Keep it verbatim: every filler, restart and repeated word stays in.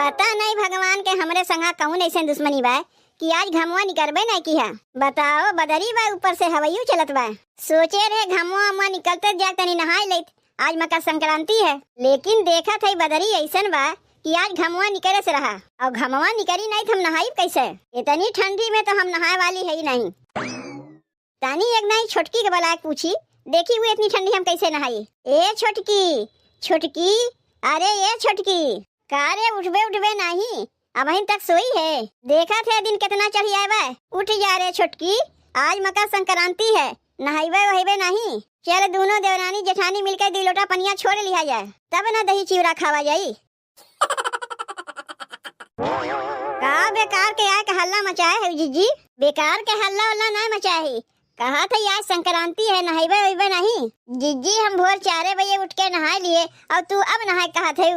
पता नहीं भगवान के हमरे संगा कौन ऐसे दुश्मनी बा कि आज घमवा निकरबे नहीं किहा। बताओ, बदरी बा, ऊपर से हवाइयो चलत बा। सोचे रहे घमवा अमवा निकलते जाके तनी नहाए लेत, आज मकर संक्रांति है, लेकिन देखत है बदरी ऐसन बा कि आज घमवा निकरे से रहा, और घमवा निकरी नहीं तो हम नहाइब कैसे? इतनी ठंडी में तो हम नहाए वाली है ही नहीं। तनी एक नहीं छोटकी के बुलाए के पूछी, देखी वो इतनी ठंडी हम कैसे नहाई। ए छोटकी, छोटकी, अरे ए छोटकी, का रे, उठबे उठबे नहीं, अबहिन तक सोई है? देखत है दिन कितना चढ़ी आए बा। उठ जा रे छोटकी, आज मकर संक्रांति है, नहाइबे वहाइबे नहीं। चल दोनों देवरानी जेठानी मिलकर दो लोटा पनिया छोड़ लिया जाए, तब ना दही चिवड़ा खावा जाई। का बेकार के आए के हल्ला मचाए है जिज्जी? बेकार के हल्ला उल्ला ना मचाए है। कहा था आज संक्रांति है, नहाइबे वहाइबे नहीं। जिज्जी, हम भोर चारे बजे उठ के नहाए लिए और तू अब नहाए कहा थे?